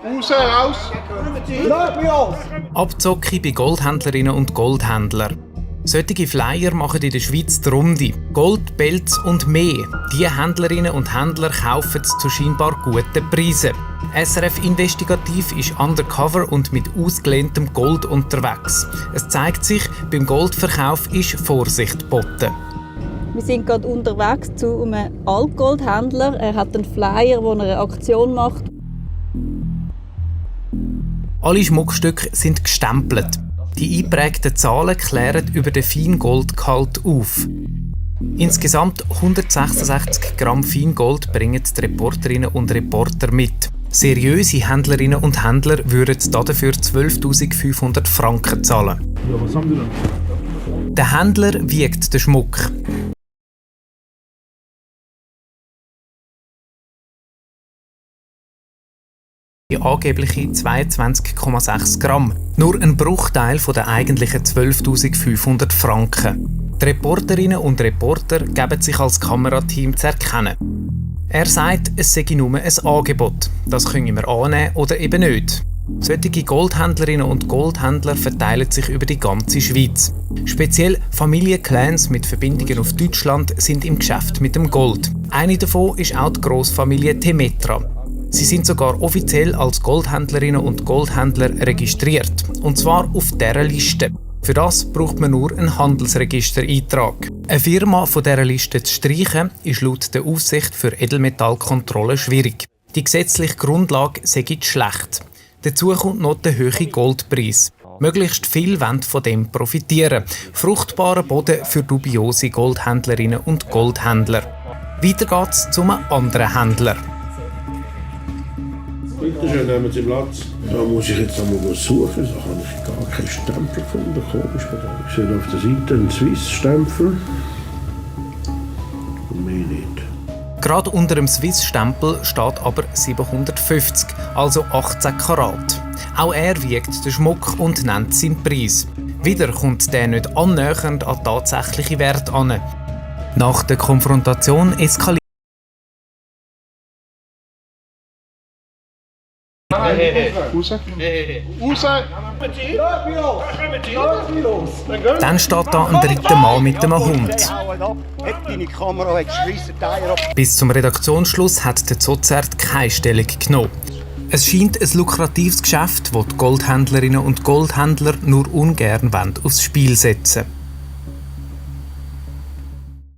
Raus! Lass mich aus! Abzocke bei Goldhändlerinnen und Goldhändlern. Solche Flyer machen in der Schweiz die Runde. Gold, Pelz und mehr. Die Händlerinnen und Händler kaufen es zu scheinbar guten Preisen. SRF Investigativ ist undercover und mit ausgelehntem Gold unterwegs. Es zeigt sich, beim Goldverkauf ist Vorsicht geboten. Wir sind gerade unterwegs zu einem Altgoldhändler. Er hat einen Flyer, wo er eine Aktion macht. Alle Schmuckstücke sind gestempelt. Die eingeprägten Zahlen klären über den Feingoldgehalt auf. Insgesamt 166 Gramm Feingold bringen die Reporterinnen und Reporter mit. Seriöse Händlerinnen und Händler würden dafür 12.500 Franken zahlen. Ja, was haben die denn? Der Händler wiegt den Schmuck. Die angebliche 22,6 Gramm. Nur ein Bruchteil von den eigentlichen 12.500 Franken. Die Reporterinnen und Reporter geben sich als Kamerateam zu erkennen. Er sagt, es sei nur ein Angebot. Das können wir annehmen oder eben nicht. Solche Goldhändlerinnen und Goldhändler verteilen sich über die ganze Schweiz. Speziell Familienclans mit Verbindungen auf Deutschland sind im Geschäft mit dem Gold. Eine davon ist auch die Grossfamilie Temetra. Sie sind sogar offiziell als Goldhändlerinnen und Goldhändler registriert. Und zwar auf dieser Liste. Für das braucht man nur einen Handelsregistereintrag. Eine Firma von dieser Liste zu streichen, ist laut der Aufsicht für Edelmetallkontrolle schwierig. Die gesetzliche Grundlage sei schlecht. Dazu kommt noch der hohe Goldpreis. Möglichst viele wollen von dem profitieren. Fruchtbarer Boden für dubiose Goldhändlerinnen und Goldhändler. Weiter geht's zu einem anderen Händler. Bitte schön, nehmen Sie Platz. Da muss ich jetzt einmal suchen. Da habe ich gar keinen Stempel gefunden. Komisch. Ich sehe auf der Seite einen Swiss-Stempel. Und mehr nicht. Gerade unter dem Swiss-Stempel steht aber 750, also 18 Karat. Auch er wiegt den Schmuck und nennt seinen Preis. Wieder kommt der nicht annähernd an tatsächliche Wert an. Nach der Konfrontation eskaliert. Raus! Raus! Lass mich aus! Lass mich los! Dann steht da ein dritter Mann mit einem Hund. Bis zum Redaktionsschluss hat der Zozert keine Stellung genommen. Es scheint ein lukratives Geschäft, das die Goldhändlerinnen und Goldhändler nur ungern aufs Spiel setzen wollen.